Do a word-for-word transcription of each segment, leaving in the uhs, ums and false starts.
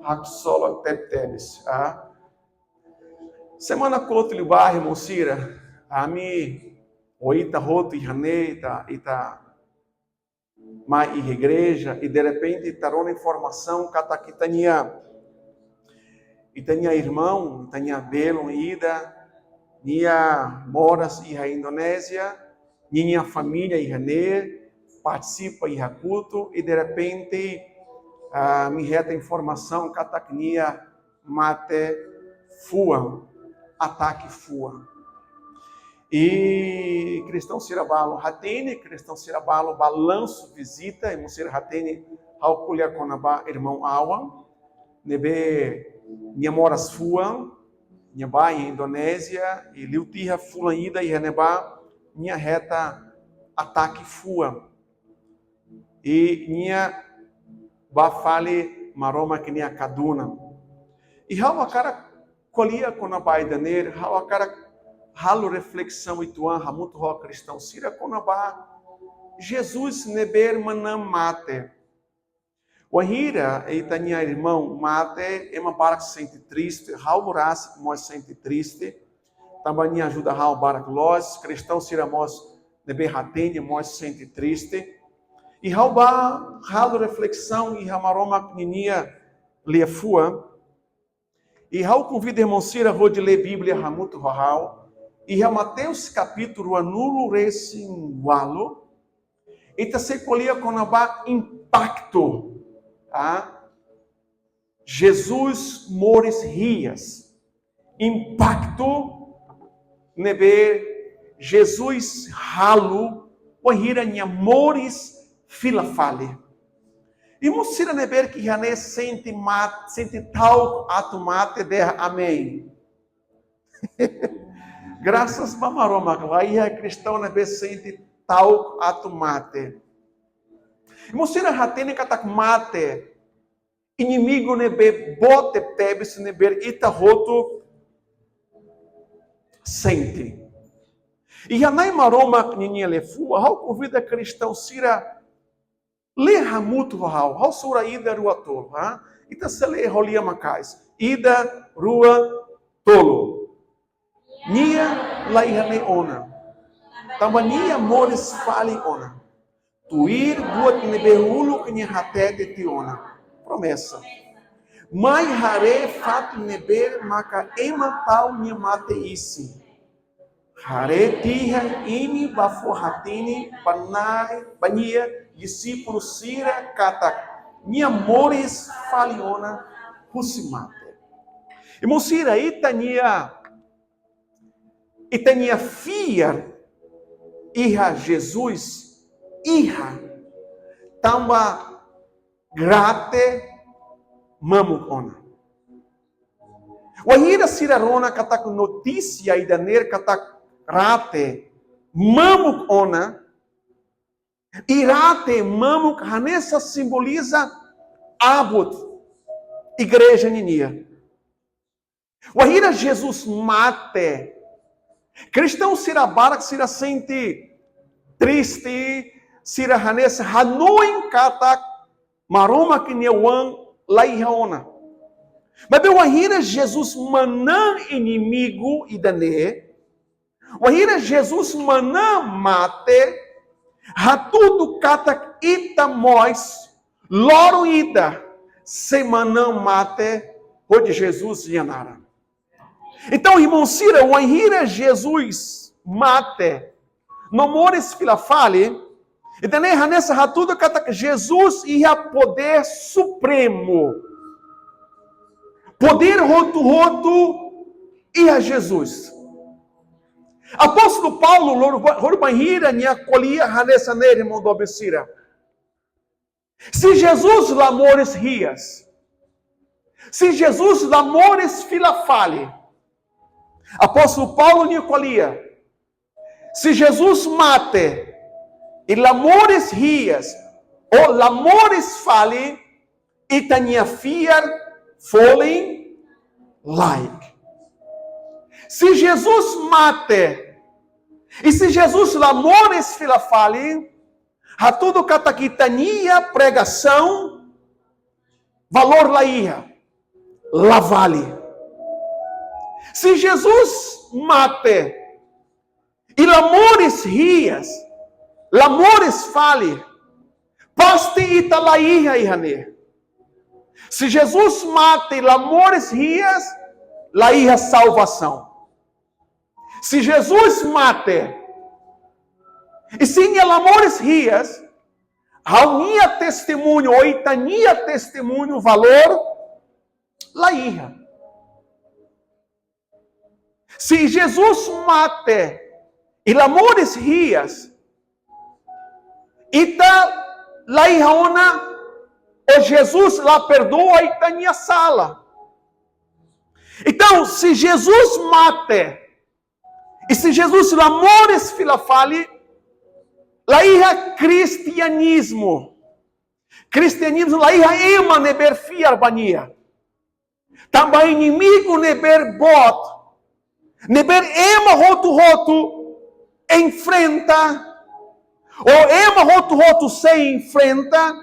Haksolok tebetebes, ah. Semana kotuk liubá, irmaun sira, ami, ou ita hotu iha ne'e, ita, ita mai iha igreja, i derrepente ita rona informasaun katak ita-nia, ita-nia irmaun, ita-nia belun ida, nia moras iha Indonézia, ninia família iha ne'e, partisipa iha kultu, i derrepente, ah, ami hetan informasaun katak nia mate fuan, atake fuan. I kristaun sira balu hatene, kristaun sira balu bá lansu vizita, irmaun sira hatene ha'u ko'alia kona-ba irmaun Awan, ne'ebé nia moras fuan, nia bá iha Indonézia, i liu tiha fulan ida iha ne'ebá, nia hetan atake fuan. I nia bá fali Maromak nia kadunan. I ha'u hakarak ko'alia kona-ba ida-ne'e, ha'u hakarak halo reflesaun uitoan hamutuk ho kristaun sira kona-ba Jesus ne'ebé manán mate. Wainhira ita-nia irmaun mate, ema barak sente triste, ha'u rasik mós sente triste. Tanba nia ajuda ha'u barak loos, kristaun sira mós ne'ebé hatene mós sente triste. I ha'u bá halo reflesaun iha Maromak ninia liafuan. I ha'u konvida irmaun sira hodi lee Bíblia hamutuk ho ha'u. Iha Mateus kapítulu ruanulu-resin-ualu, ita sei ko'alia kona-ba impaktu, ah, Jesus moris hi'as. Impaktu ne'ebé Jesus halo wainhira nia moris fila fali. Irmaun sira ne'ebé ke iha ne'e sente mat-, sente ta'uk atu mate, dehan amen. Grasas ba Maromak, la iha kristaun ne'ebé sente ta'uk atu mate. Irmaun sira hatene katak mate inimigu ne'ebé boot tebetebes ne'ebé ita hotu sente. Iha Nai Maromak ninia liafuan, ha'u konvida kristaun sira lee hamutuk ho ha'u, ha'u sura ida, rua, tolu, ha? Ita sei lee ho lia maka'as. Ida, rua, tolu. Nia la iha ne'e ona. Tanba nia moris fali ona. Tuir buat ne'ebé uluk nia hatete tiha ona. Promesa. Mai haree fatin ne'ebé maka ema tau nia mate isin. Haree tiha imi bá fó-hatene ba Nai, ba nia dixípulu sira katak nia moris fali ona husi mate. Irmaun sira, ita-nia, ita-nia fiar iha Jesus iha, tanba rate mamuk ona. Wainhira sira rona katak notísia ida-ne'e katak rate mamuk ona, i rate mamuk hanesan simboliza abut igreja ninian. Wainhira Jesus mate, kristaun sira barak sira sente triste, sira hanesan hanoin katak Maromak nia oan la iha ona. Maibé wainhira Jesus manán inimigu ida-ne'e, wainhira Jesus manán mate, hatudu katak ita mós loron ida sei manán mate hodi Jesus nia naran. Entaun, irmaun sira, wainhira Jesus mate no moris fila fali, ita-nia hanesan hatudu katak Jesus iha podér supremu. Podér hotu-hotu iha Jesus. Apóstolu Paulo, loron ba-, loron bainhira nia ko'alia hanesan ne'e, irmaun doben sira. Se Jesus la moris hi'as, se Jesus la moris fila fali, Apóstolu Paulo nia ko'alia, se Jesus mate i la moris hi'as, ou la moris fali, ita-nia fiar folin laek. Se Jesus mate, i se Jesus la moris fila fali, hatudu katak ita-nia pregasaun valór la iha. la vale. Se Jesus mate i la moris hi'as, la moris fali, pasti ita la iha iha ne'e. Se Jesus mate i la moris hi'as, la iha salvasaun. Se Jesus mate i se nia la moris hi'as, ha'u-nia testemuñu, ou ita-nia testemuñu, valór la iha. Se Jesus mate i la moris hi'as, ita la iha ona, ou Jesus la perdua ita-nia sala. Entaun, se Jesus mate i se Jesus la moris fila fali, la iha kristianizmu. Kristianizmu la iha ema ne'ebé fiar ba nia. Tanba inimigu ne'ebé boot, ne'ebé ema hotu-hotu enfrenta, ou ema hotu-hotu sei enfrenta,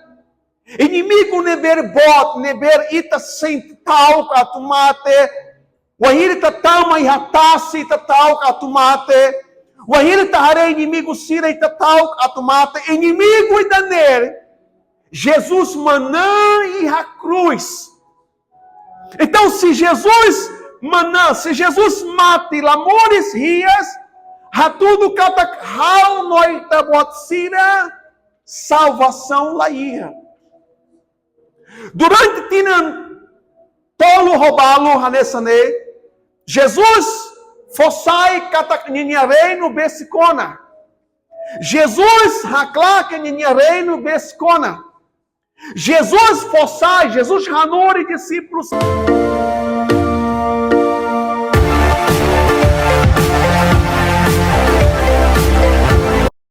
inimigu ne'ebé boot, ne'ebé ita sente ta'uk atu mate, wainhira ita tama iha tasi ita ta'uk atu mate, wainhira ita haree inimigu sira ita ta'uk atu mate, inimigu ida-ne'e, Jesus manán iha krús. Entaun, se Jesus manán, se Jesus mate, la moris hi'as, hatudu katak ha'u no ita-boot sira, salvasaun la iha. Durante tinan tolu ho balu hanesan ne'e, Jesus fó sai katak ninia reinu besik ona. Jesus haklaken ninia reinu besik ona. Jesus fó sai, Jesus hanorin disípulu.